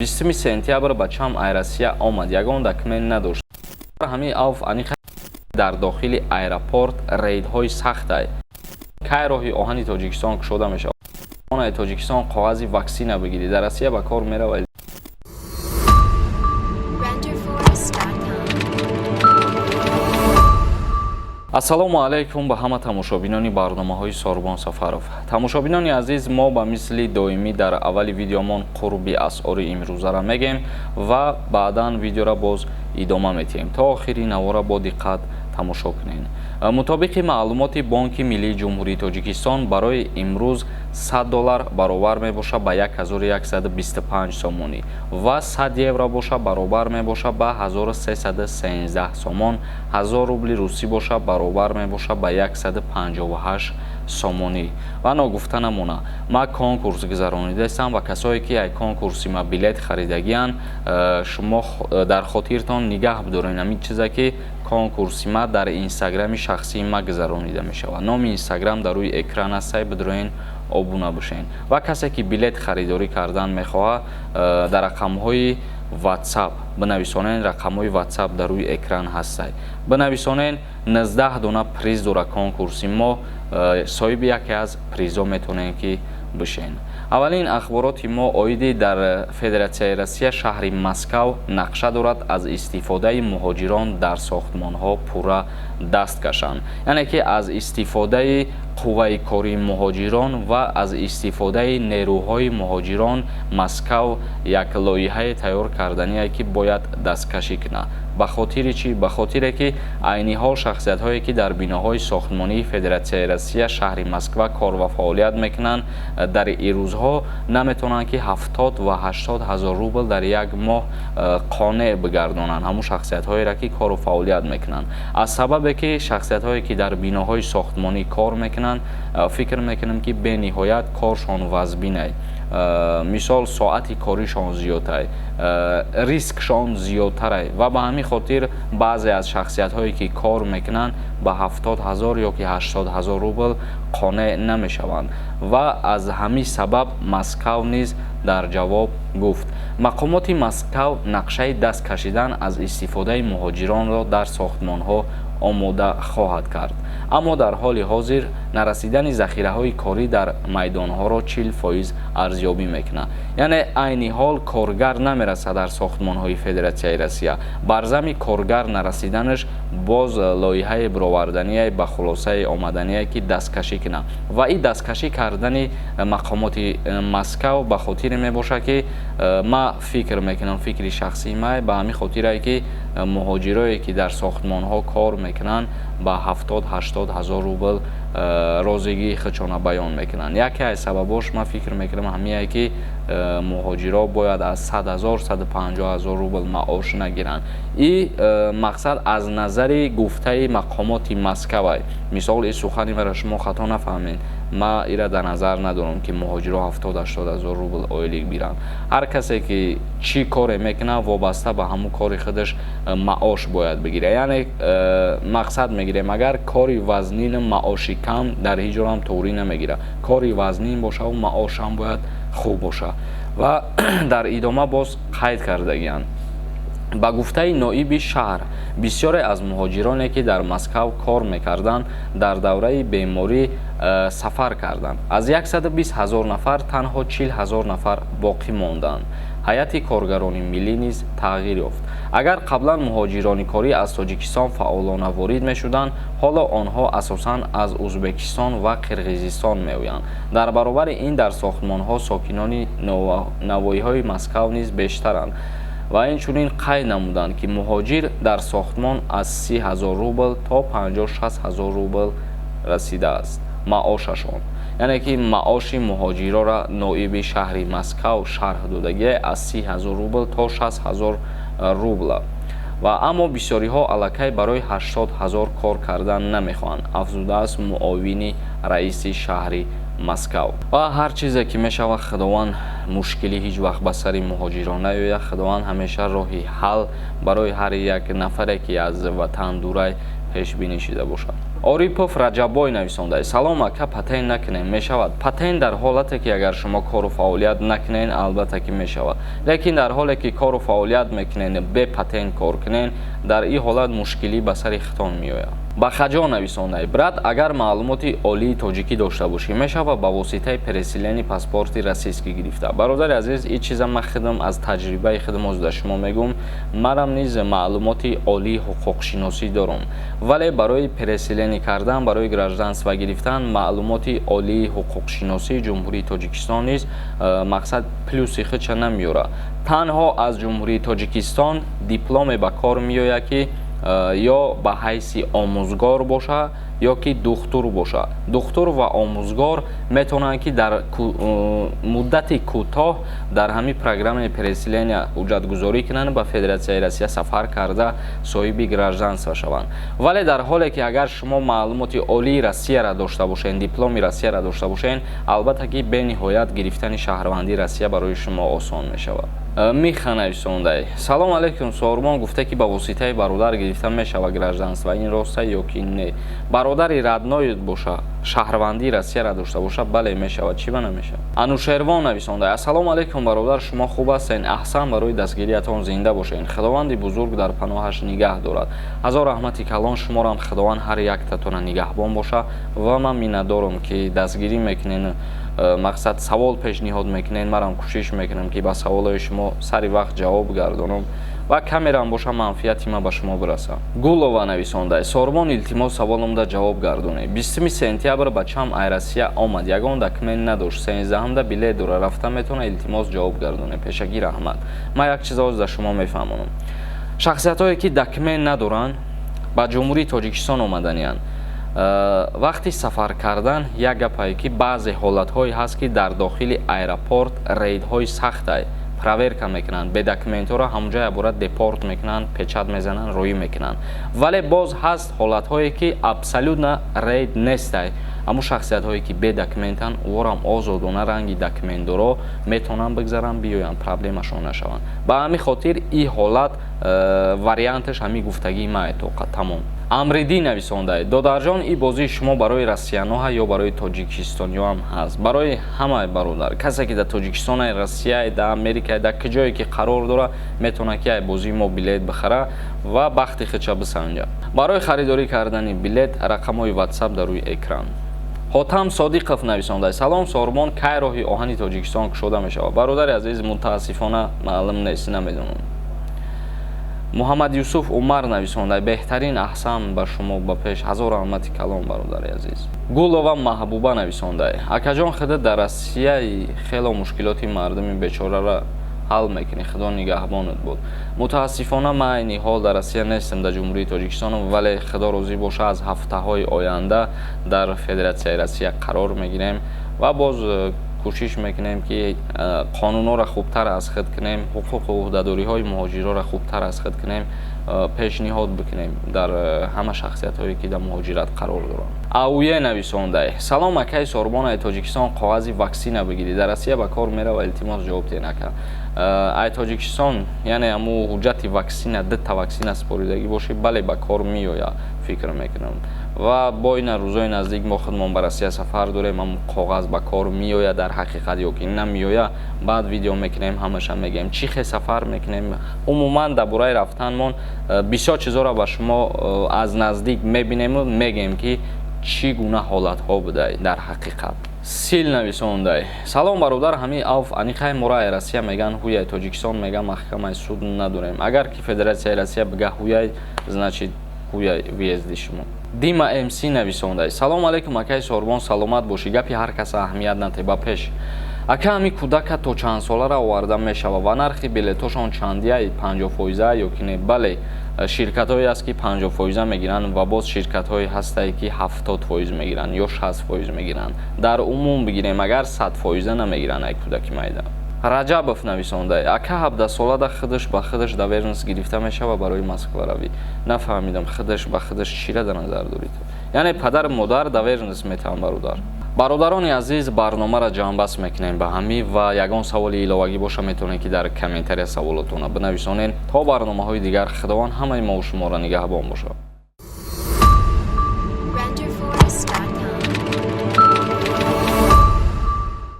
20 сентябр бачам ай Россия омад, ягон документ надошт. Ҳамин ауф аниқ дар дохили аэропорт рейдҳои сахтай. Кай роҳи оҳани Тоҷикистон кушода мешавад? Онаи Тоҷикистон коғази ваксина бигирӣ, дар Россия ба кор меравад. Renderforest.com. Ассалому алайкум ба ҳама тамошобинони барномаҳои Сорбон Сафаров. Тамошобинони азиз, мо ба мисли доимӣ дар аввали видеомон қурби асъори имрӯзара мегем ва баъдан видеора боз идома метиҳем. То охири навора бо диққат тамошо кунед. Мутобиқи маълумоти Бонки Миллии Ҷумҳурии Тоҷикистон, барои имрӯз 100 доллар баробар мебошад ба 1125 сомонӣ ва 100 евро боша баробар мебошад ба 1313 сомон, 1000 рубли русӣ боша баробар мебошад ба 158 сомонӣ. Ва ногуфта намона, ма конкурс гузаронидастам ва касое ки ай конкурси ма билет харидагиянд, шумо дар хотиртон нигаҳ бидоред ҳамин чиза, ки конкурси ма дар инстаграми шахсии ма гузаронида мешавад. Номи инстаграм дар рӯи экран аст, бидроен, обуна бошед. Ва касе ки билет харидорӣ кардан мехоҳад, дар рақамҳои WhatsApp бинависонен. Рақамҳои WhatsApp дар рӯи экран ҳастай, бинависонен. 19 дона приз дора конкурси мо, соҳиби яке аз призҳо метавонем ки бишен. Аввалин ахбороти мо оиди дар Федератсияи Россия шаҳри Москав нақша дорад аз истифодаи муҳоҷирон дар сохтмонҳо пурра даст кашанд, яъне ки аз истифодаи қувваи кории муҳоҷирон ва аз истифодаи нерӯҳои муҳоҷирон. Москав як лоиҳае тайёр кардание, ки бояд дасткашӣ кунад. Ба хотири чӣ? Ба хотире ки айни ҳол шахсиятҳое, ки дар биноҳои сохтмонии Федератсияи Россия, шаҳри Москва кор ва фаъолият мекунанд, дар ирӯзҳо наметавонанд, ки 70 ва 80 ҳазор рубл дар як моҳ қонеъ бигардонанд ҳамун шахсиятҳоеро, ки кору фаъолият мекунанд. Аз сабабе ки шахсиятҳое, ки дар биноҳои сохтмонӣ кор мекунанд, фикр мекунам, ки бениҳоят коршон вазбинай, мисол, соати коришон зиёдтай, рискшон зиёдтарай ва ба ҳамин хотир баъзе аз шахсиятҳое, ки кор мекунанд, ба 70 ҳазор ё ки 80 ҳазор рубл қонеъ намешаванд. Ва аз ҳамин сабаб Москав низ дар ҷавоб гуфт: мақомоти Москав нақшаи даст кашидан аз истифодаи муҳоҷиронро дар сохтмонҳо омода хоҳад кард, аммо дар ҳоли ҳозир нарасидани захираҳои корӣ дар майдонҳоро 40% арзёбӣ мекунад. Яъне айни ҳол коргар намерасад дар сохтмонҳои Федератсияи Россия. Бар зами коргар нарасиданаш боз лоиҳаи бировардание ба хулосаи омадание, ки дасткашӣ кунад. Ва ин дасткашӣ кардани мақомоти Москав ба хотире мебошад, ки ма фикр мекунам, фикри шахсии май, ба ҳамин хотире, ки муҳоҷирое, ки дар сохтмонҳо кор мекунанд, ба 70-80 ҳазор рубл розигии худшона баён мекунанд. Яке аз сабабош, ман фикр мекунам, ҳамие, ки муҳоҷиро бояд аз 100 ҳазор, 150 ҳазор рубл маош нагиранд. И мақсад аз назари гуфтаи мақомоти Москавай. Мисол, и сухани маро шумо хато нафаҳмед, ма ира дар назар надорам, ки муҳоҷиро 70-80 ҳазор рубл ойлик биранд. Ҳар касе ки чӣ коре мекунад, вобаста ба ҳамун кори худаш маош бояд бигирад. Яъне мақсад мегирем, агар кори вазнин, маоши кам дар ҳеҷ ҷорам тоғрӣ намегирад. Кори вазнин бошаву маошам бояд хуб бошад. Ва дар идома боз қайд кардагианд: ба гуфтаи ноиби шаҳр, бисёре аз муҳоҷироне, ки дар Москав кор мекарданд, дар давраи беморӣ сафар карданд. Аз 120 ҳазор нафар танҳо 40 ҳазор нафар боқӣ монданд. Ҳайати коргарони миллӣ низ тағйир ёфт. Агар қаблан муҳоҷирони корӣ аз Тоҷикистон фаъолона ворид мешуданд, ҳоло онҳо асосан аз Ӯзбекистон ва Қирғизистон меоянд. Дар баробари ин дар сохтмонҳо сокинони навоҳиҳои Москав низ бештаранд. Ва инчунин қайд намуданд, ки муҳоҷир дар сохтмон аз 30 ҳазор рубл то 50-60 ҳазор рубл расидааст маошашон. Яъне ки маоши муҳоҷирора ноиби шаҳри Москав шарҳ додагие аз 30 ҳазор рубл то 60 ҳазор рубла. Ва аммо бисёриҳо аллакай барои 80 ҳазор кор кардан намехоҳанд, афзудааст муовини раиси шаҳри Москав. Ва ҳар чизе ки мешавад, Худованд мушкилӣ ҳеҷ вақт ба сари муҳоҷирон наёяд. Худованд ҳамеша роҳи ҳал барои ҳар як нафаре, ки аз ватан дурай, пешбинӣ шида бошад. Орипов Раҷаббой нависонда: «Салом, ака, патент накунем, мешавад?» Патент дар ҳолате ки агар шумо кору фаъолият накунен, албатта ки мешавад, лекин дар ҳоле ки кору фаъолият мекунен, бе патент кор кунен, дар ин ҳолат мушкилӣ ба сари хитон меояд. Бахаҷон нависонда: «Брат, агар маълумоти олии тоҷикӣ дошта бошӣ, мешавад ба воситаи переселение паспорти российский гирифта?» Бародари азиз, ин чиза ман худам аз таҷрибаи худам озда шумо мегӯм. Манам низ маълумоти олии ҳуқуқшиносӣ дорам, вале барои переселение кардан, барои гражданство гирифтан маълумоти олии ҳуқуқшиносии Ҷумҳурии Тоҷикистон низ мақсад плюси худша намеёрад. Танҳо аз Ҷумҳурии Тоҷикистон дипломе ба кор меояд, ки ё ба ҳайси омӯзгор боша, ё ки духтур боша. Духтур ва омӯзгор метавонанд, ки дар муддати кӯтоҳ дар ҳамин программаи переселения ҳуҷҷатгузорӣ кунанд, ба Федератсияи Россия сафар карда, соҳиби гражданство шаванд. Вале дар ҳоле ки агар шумо маълумоти олии Россияро дошта бошед, дипломи Россияро дошта бошед, албатта ки бениҳоят гирифтани шаҳрвандии Россия барои шумо осон мешавад. Миха нависондай: «Салом алейкум, Сормон, гуфта ки ба воситаи бародар гирифта мешава гражданство, ин роста ё ки не?» Бародари родной боша, шаҳрвандии Россияро дошта боша, бале, мешавад, чӣ ба намешавад? Анушервон нависонда: «Ассалому алайкум, бародар, шумо хуб ҳастен? Аҳсан барои дастгириятон, зинда бошен, Худованди бузург дар паноҳаш нигаҳ дорад». Ҳазор раҳмати калон, шуморам Худованд ҳар яктатона нигаҳбон боша. Ва ман миннатдорам, ки дастгирӣ мекунен, мақсад савол пешниҳод мекунен. Марам кӯшиш мекунам, ки ба саволҳои шумо сари вақт ҷавоб гардонам ва камерам боша, манфиати ман ба шумо бираса. Гулова нависонда: «Сормон, илтимос, саволумда ҷавоб гардонед. 20 сентябр бачам ай Россия омад, ягон документ надошт, 13-ҳамда билет дора, рафта метавона? Илтимос, ҷавоб гардонед, пешакӣ раҳмат». Ман як чиз оз да шумо мефаҳмонам. Шахсиятҳое ки документ надоранд, ба Ҷумҳурии Тоҷикистон омаданианд, вақти сафар кардан як гапае, ки баъзе ҳолатҳое ҳаст, ки дар дохили аэропорт рейдҳои сахтай, проверка мекунанд, бе документҳоро ҳамонҷо ябора депорт мекунанд, печать мезананд, роӣ мекунанд. Вале боз ҳаст ҳолатҳое, ки абсолютно рейд нестай. Ҳамун шахсиятҳое ки бе документанд, ӯворам озодона ранги документдоро метавонанд бигзаранд, биёянд, проблемашон нашаванд. Ба ҳамин хотир ин ҳолат варианташ ҳамин гуфтагии ман тоқа тамом. Амридӣ нависонда: «Додарҷон, ин бозии шумо барои россияноҳа ё барои тоҷикистониёам ҳаст?» Барои ҳама, бародар. Касе ки дар Тоҷикистон, Россия, дар Америка, дар куҷое ки қарор дора, метавонад ки ай бозии мо билет бихара ва бахти худша бисанҷа. Барои харидорӣ кардани билет рақамҳои Ватсап дар рӯи экран. Ҳотам Содиқов нависонда: «Салом, Сормон, кай роҳи оҳани Тоҷикистон кушода мешавад?» Бародари азиз, мутаассифона, маълум нест, намедонам. Муҳаммад Юсуф Умар нависонда: «Беҳтарин, аҳсан ба шумо, ба пеш». Ҳазор раҳмати калон, бародари азиз. Гулова Маҳбуба нависонда: «Акаҷон, худат дар Россияи, хело мушкилоти мардуми бечораро ҳал мекунӣ, Худо нигаҳбонат буд». Мутаассифона, ман айни ҳол дар Россия нестам, дар Ҷумҳурии Тоҷикистонам, вале Худо розӣ боша, аз ҳафтаҳои оянда дар Федератсияи Россия қарор мегирем ва боз кӯшиш мекунем, ки қонунҳоро хубтар аз худ кунем, ҳуқуқу ӯҳдадориҳои муҳоҷирҳоро хубтар аз худ кунем, пешниҳод бикунем дар ҳама шахсиятҳое, ки дар муҳоҷират қарор доранд. Ауе нависондай: «Салом, акаи Сорбон, ай Тоҷикистон коғази ваксина бигирӣ, дар Россия ба кор мерава? Илтимос, ҷавоб диҳен, ака». Ай Тоҷикистон, яъне ҳаму ҳуҷҷати ваксина, дута ваксина супоридагӣ бошӣ, бале, ба кор меояд, фикр мекунам. Ва бо ина рӯзои наздик мо худмон ба Россия сафар дорем. Ҳамн коғаз ба кор меояд дар ҳақиқат ё ки намеояд, баъд видео мекунем, ҳамаша мегӯем, чӣ хел сафар мекунем. Умуман, дар бораи рафтанмон бисёр чизҳоро ба шумо аз наздик мебинему мегӯем, ки чӣ гуна ҳолатҳо будай дар ҳақиқат. Сил нависондай: «Салом, бародар, ҳамин авф аниқай мораи Россия меган ҳуяй, Тоҷикистон меган маҳкамаи суд надорем. Агар ки Федератсияи Россия бига ҳуяй, значит ҳуяй въезди шумо». Дима МС нависондай: «Салом алейкум, акаи Сорбон, саломат бошӣ, гапи ҳар каса аҳамият нате, ба пеш. Ака, ҳамин кӯдака то чанд солара оварда мешавад ва нархи билетошон чандияй, 50 фоиза ё ки не?» Бале, ширкатҳое аст, ки 50 фоиза мегиранд, ва боз ширкатҳое ҳастае, ки 70 фоиз мегиранд ё 60 фоиз мегиранд. Дар умум бигирем агар, 100 фоиза намегиранд ай кӯдаки майда. Раҷабов нависонда: «Ака, 17-солада худаш ба худаш доверенность гирифта мешавад барои Москваравӣ?» Нафаҳмидам, худаш ба худаш чира дар назар доред? Яъне падару модар доверенность метавон, бародар. Бародарони азиз, барномаро ҷамъбаст мекунем ба ҳамин ва ягон саволи иловагӣ боша, метавонед, ки дар комментария саволотона бинависонед. То барномаҳои дигар Худованд ҳамаи мову шуморо нигаҳбон бошад.